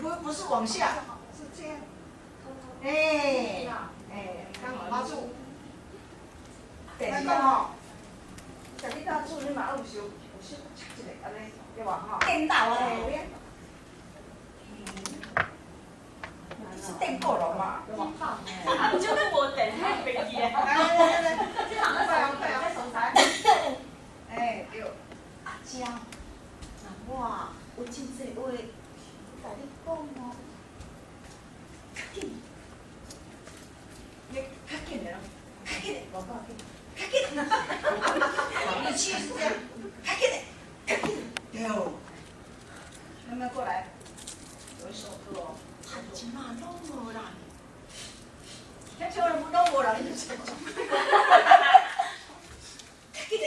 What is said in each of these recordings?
不是往下，是這樣。哎哎，剛好拉住。電講吼，家己搭厝你嘛有時有時插一下按呢，對無吼？電到啊！是電過龍嘛？對無？啊，就你無電，還袂記啊！來來來來，快啊快啊！哎對。阿嬌，那我有真濟話共你講哦，較緊，你較緊的咯，較緊的，無講緊，較緊。語氣是這樣，較緊的，較緊。對。慢慢過來，有一首歌哦。這馬攏無人。聽唱了攏無人，你就唱。較緊的。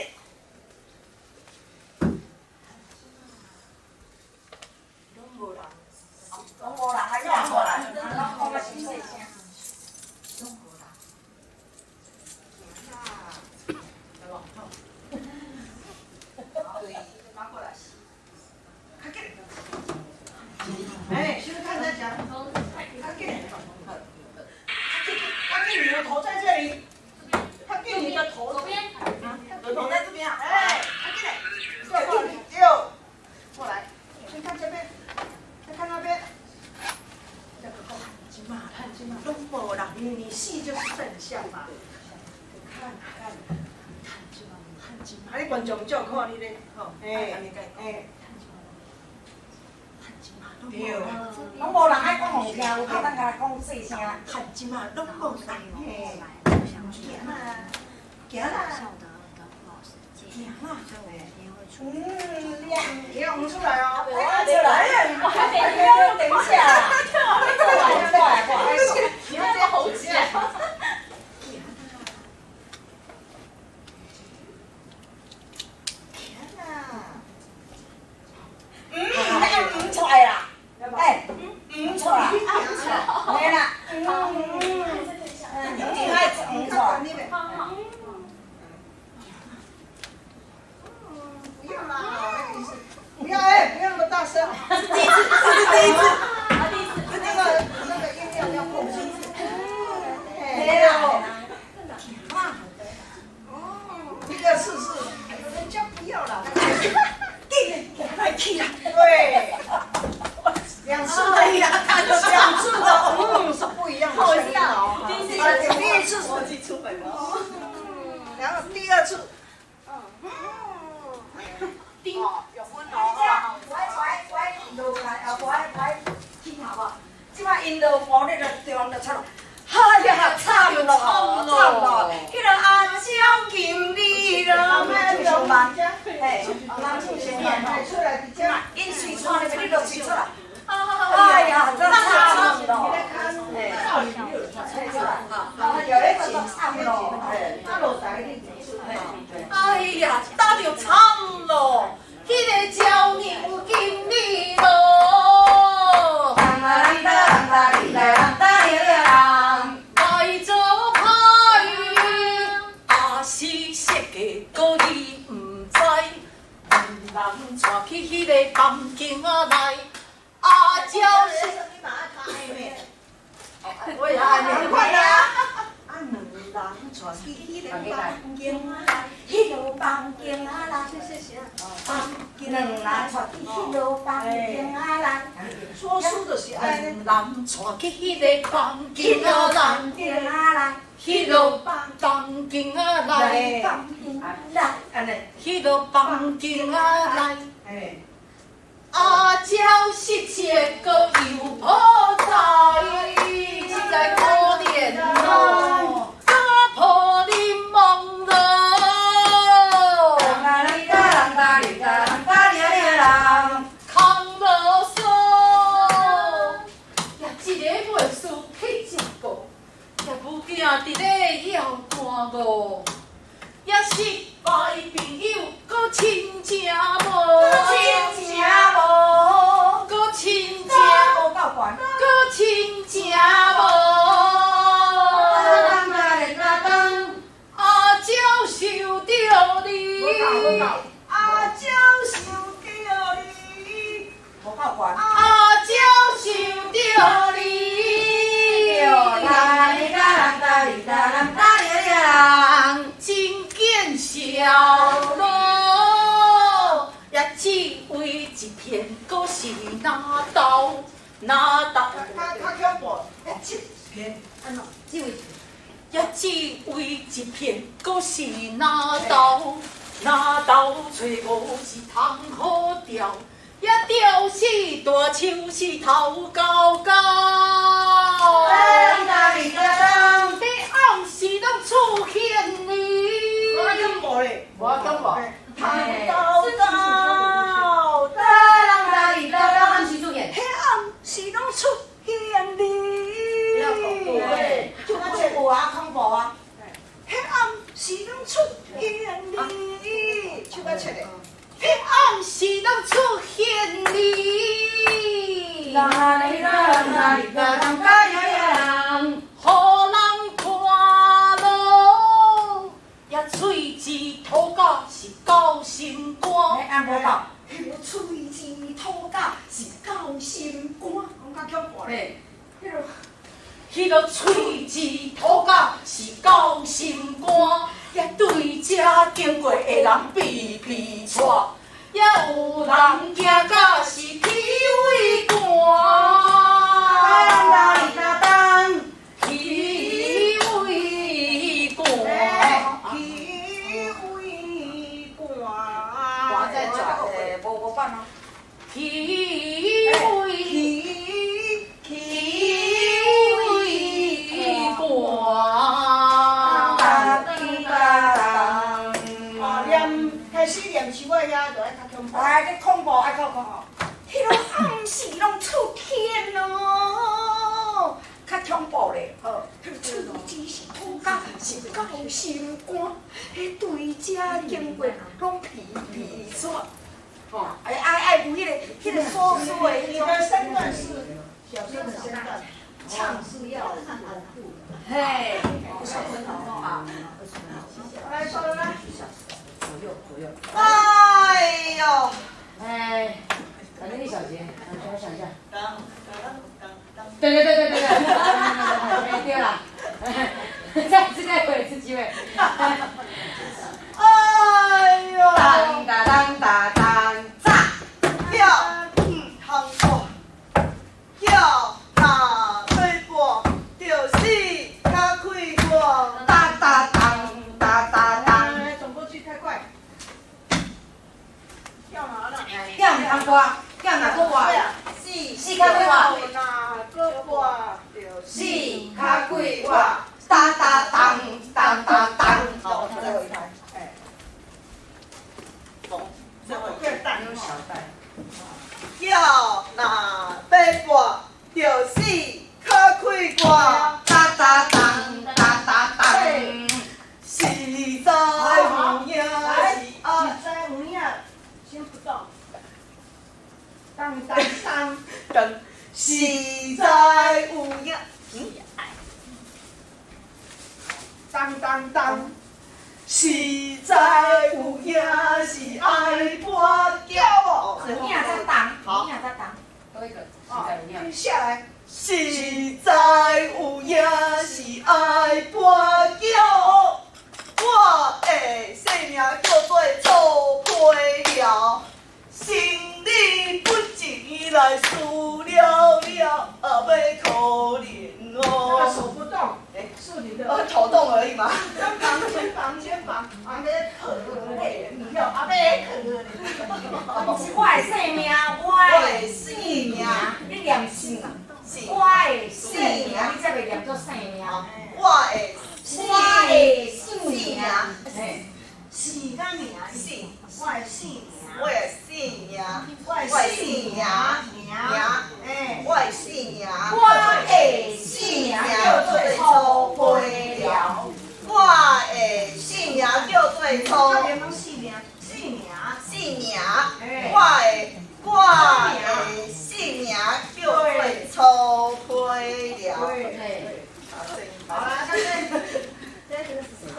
攏無人，攏無人，還攏無人，攏講較細細聲。攏無人。啊，對無？好，對，拉過來。較緊。哎，先看再講。較緊。較緊，你的頭在這裡。較緊，你的頭。左邊。我頭在這邊啊。哎，較緊的。對，對，過來，先看這邊，再看那邊。這個夠。這馬，這馬攏無人。你戲就是正向嘛。看看看這馬，看這馬。啊，你觀眾照看你咧，吼，哎，哎。對，攏無人愛講予聽，有可能共講細聲。看這馬攏無人。嘿，行啦，行啦。行啦。嗯，你要紅出來哦。哎，出來，我還沒等一下。你那個猴急啊！行啦。嗯，嗯出來啦。哎，嗯出來。沒啦。嗯嗯。嗯，愛嗯出來。不要啦，不要哎，不要那麼大聲。是第一次，這是第一次。啊，第一次。那個音量要控制。沒啦。第二次是，人家不要了。來去啦。對。兩次的，兩次的，嗯，是不一樣的聲音哦。第一次是忘記出門了。然後第二次，嗯，哦，有分哦。我愛我愛落來啊！我愛我愛去好無？這擺𪜶落雨，你就中就出來。哎呀，慘咯，慘咯！彼個阿嬌金你咯，咩兩萬？嘿，人唱先慢吼。出來直接。𪜶喙喘咧，你就喙出來。哎呀，真慘咯！嘿，有咧慘咯，哎呀，打著慘咯！彼個少年金你咯，來做歹，阿是設計，閣你毋知，兩人帶去彼個房間仔內。阿嬌是，我也愛面。快啦！啊，兩人帶去彼個房間內，彼個房間仔內，兩人帶去彼個房間仔內。說書就是按呢。兩人帶去彼個房間仔內，彼個房間仔內，按呢，彼個房間仔內。哎。阿嬌失窃，閣又破財，實在可憐咯，家破人亡咯。空無數，也一个袂輸去食過，也母囝佇咧枵寒餓，也失敗朋友，閣親情無。親情無，閣親情無夠懸，閣親情無。阿嬌想著你，阿嬌想著你，無夠懸。阿嬌想你。啦哩啦啦哩啦啦啦哩啦，真见笑咯，也只為一片，閣是哪斗哪斗。較較恐怖，一片按怎？這位也只為一片，閣是哪斗哪斗揣五是通好釣，也吊死大樹是頭高高。啦哩啦啦，你暗時攏出現你。我較恐怖咧，無恐怖。頭高高，啦啦哩啦啦，暗時出現。彼暗時攏出現你。就恐怖啊，恐怖啊！彼暗時攏出現你，唱較切的。彼暗時攏出現你。啦哩啦啦哩啦啦啦呀呀，予人看咯，也喙舌吐甲是夠心肝。哎，按無到，彼個喙舌吐甲是夠心肝。講較恐怖咧。嘿，彼個喙舌吐甲是夠心肝，也對這經過的人避避掣，也有人驚甲是起畏寒。當當當當，起畏寒。起畏寒。寒再轉。欸，無無辦啊。起畏起起畏寒。當當當。哦，念開始念書我遐就愛較恐怖。哎，你恐怖愛講講吼，彼個暗時攏出現咯，較恐怖咧。好，彼個喙舌是吐甲是夠心肝，彼對這經過攏皮皮掣。吼，愛愛愛有彼個說說的彼種。你的身段是小生的身段，唱是要穩固的。嘿，來說來。左右左右。哎呦！哎，反正一小節，我想一下。對對對對對對，對啦，再次再給我一次機會。哎呦！當當當當當，炸！叫毋通跋，叫若欲跋，著死較快活。當當當當當當。來，轉過去太快。叫哪了？叫毋通跋，叫若閣跋，死死較快活。若閣跋，著死較快活。當當當當當當。好，最後一拍。哎。最後一拍。小袋。叫若欲跋，著死較快活。當當當當當當。實在有影是愛。實在有影，先不動。當當當當，實在有影，嗯。當當當，實在有影是愛跋筊哦。有影才當，有影才當。多一個，實在有影。下來。實在有影是愛跋筊，我的姓名叫做粗皮寮，生理不錢來輸了了，啊欲可憐哦。手不動，欸，是你的。頭動而已嘛。肩膀，肩膀，肩膀，阿欲可憐，你要阿欲可憐。是我的姓名，我的姓名，你念姓。我的姓名，你才袂念做姓名。我的我的姓名，姓甲名，姓，我的姓名，我的姓名，我的姓名，名，欸，我的姓名，我的姓名叫做粗皮寮。我的姓名叫做粗。姓名，姓名，姓名，我的姓名叫做粗皮寮。好啦，这这这个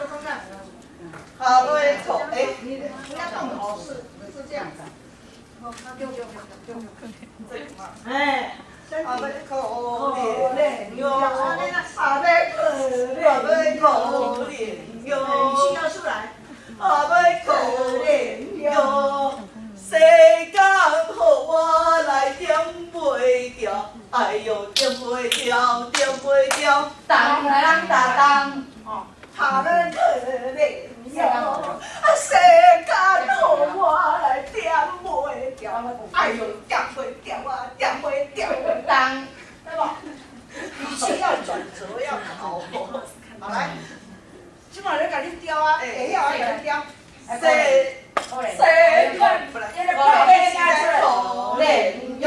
好，各位头，哎，你人家动头是这样子。丢丢丢丢，哎，实啊欲可憐喲，啊欲可憐，啊欲可憐喲，語氣要出來，啊欲可憐喲，世間予我來點袂牢，哎喲點袂牢，點袂牢，當當當當，哦，啊欲可憐喲，啊世間予我來點袂牢，哎喲點袂牢啊，點袂牢，當，對無？語氣要轉折要好，好來，這擺咧共你調啊，會曉啊，共你調。世世間可憐喲，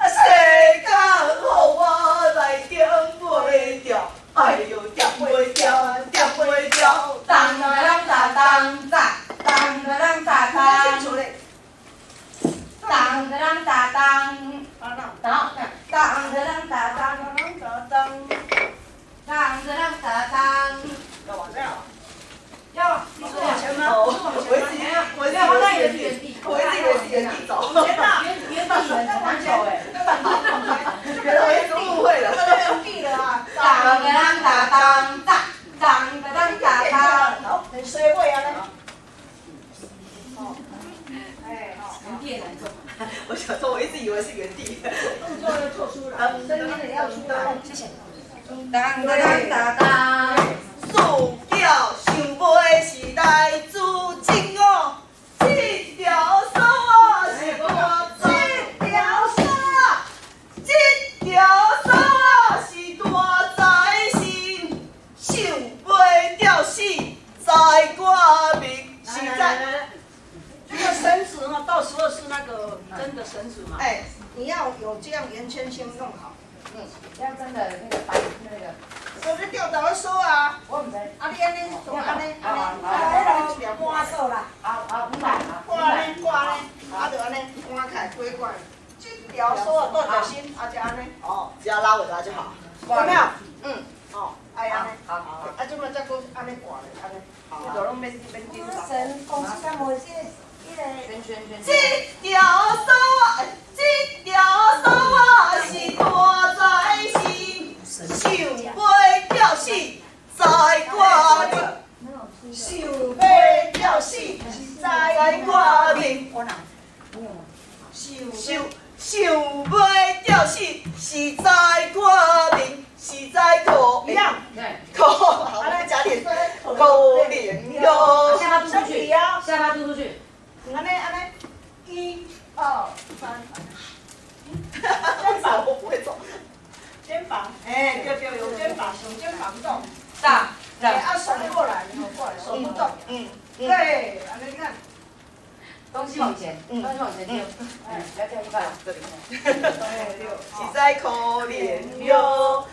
世間予我來點袂牢，哎喲點袂牢，點袂牢。當當當當當當當當當，當當當當，當當當當當當當當當當，要往這樣。要，你是往前嗎？我一直我一直以為是原地，我一直以為是原地走。原原地很難走哎。原來我一直誤會了。原地了啊！當當當當當當當當當，好，很衰位啊！哦，哎，好，原地也難走。我想說，我一直以為是原地。動作要做出來，聲音也要出來。謝謝。當當當當，四叫想尾是來自真我，這條索是大這條索，這條索是大財神，想袂著死在我面，實在。這個繩子哈，到時候是那個真的繩子嘛？哎，你要有這樣圓圈先弄好。嗯，要真的那個白那個。所以你吊倒去鎖啊！我毋知。啊，你按呢，從按呢，按呢，啊，彼個搬鎖啦，好好，明白，掛呢，掛呢，啊，就按呢，搬起來，過過來。這條索啊，帶條心，啊，就按呢。哦，只要拉尾巴就好。有沒有？嗯，哦，愛按呢。好好。啊，這擺再閣按呢掛咧，按呢。你就攏免免緊張。神公司敢無這彼個圈圈圈。這條索啊，這條索啊，是大財神，想袂著死在我面，想袂著死在我面。想想袂著死是在我面，實在可憐，可好，加點可憐喲。下巴嘟出去，下巴嘟出去。按呢按呢，一二三，肩膀我不會走，肩膀，哎，對對，有肩膀，用肩膀動，大，哎，啊手過來，手過來，手不動，嗯，對，按呢你看，東西往前，東西往前丟，哎，不要掉一塊，這裡，對，實在可憐喲，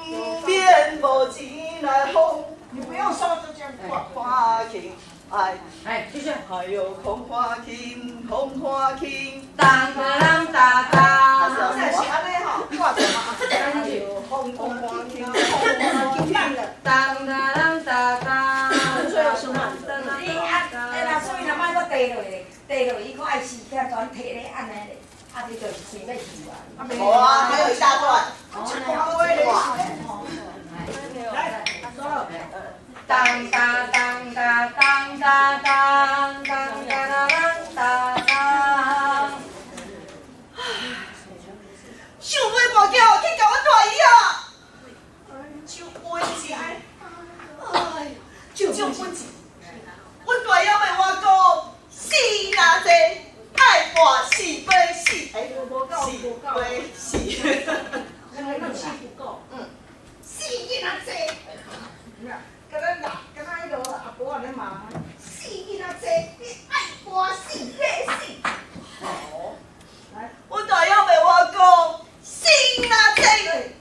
毋免無錢來奉，你不用收，就這樣掛掛起。哎，哎，繼續。哎喲，空歡喜，空歡喜。當當當當。這是按呢吼，掛著嘛。翻進去。空歡喜，空歡喜。當當當當。最後是慢的。你啊，哎啦，所以若莫閣低落咧，低落伊閣愛時間全提咧按呢咧，啊，這就是隨欲去啊。無啊，還有一大段。來，說了。當當當當當當當當當當當。想袂跋筊去共阮大姨仔，抢本錢，哎喲，搶本錢，阮大姨仔袂我講，死若濟，愛跋四八死，哎，四八死，那個力氣不夠，嗯，死囡仔濟，敢若啦，敢若彼个阿婆按呢罵，死囡仔濟，你愛跋四八死。來，阮大姨袂我講，死若濟，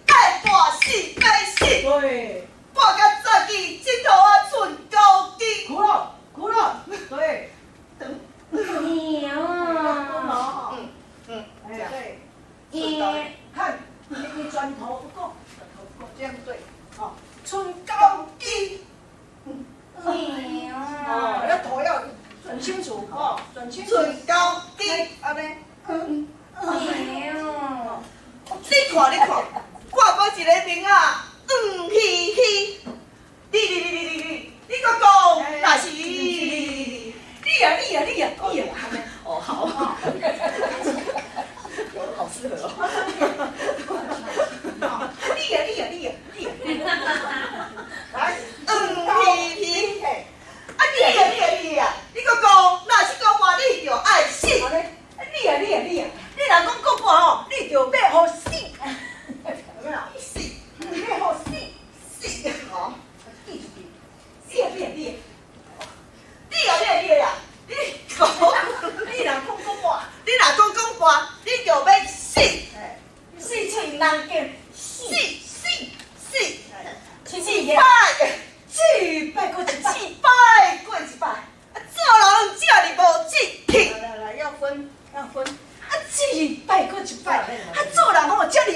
愛跋四八死。對，跋甲十支，指頭仔寸高低。哭了，哭了，對。娘。嗯嗯，哎對，對。看，你轉頭不夠，轉頭不夠，這樣對，好，寸高低。哦，那頭要轉清楚哦，轉清楚。寸高低，按呢。娘。我你看你看，掛過一個名啊，黃嘻嘻。你你你你你你，你閣講，若是你呀你呀你呀你呀，哦好，好適合哦。你呀你呀你呀你呀，來，黃嘻嘻。啊你呀你呀你呀，你閣講，若是講話你就愛死。你啊你啊你啊，你若講國話吼，你就欲予死。有沒有？死欲予死。死，好。記住記，你啊你啊你啊，你呀你呀你呀，你講，你若講國話，你若講講話，你就欲死。死喙難見，死死死，一一擺，一擺閣一擺，一擺過一擺，啊做人這爾無志氣。來來來，要分要分。啊一擺閣一擺，啊做人吼這爾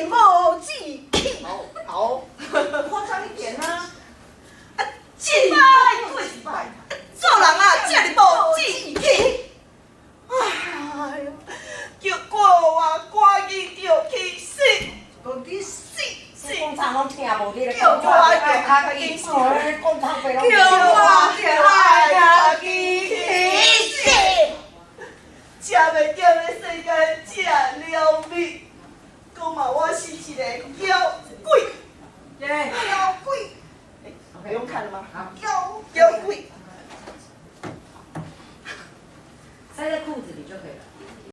無志氣。好，好，誇張一點啊！啊一擺過一擺，做人啊這爾無志氣。哎呦，叫我趕緊著去死，講你死，死，講啥攏聽無你咧叫我較緊，講透白攏叫我愛家己去死。食袂鹹的世間這了味，講嘛我是一個嬌鬼，嬌鬼，不用看了嗎？嬌嬌鬼，塞在褲子裡就可以了。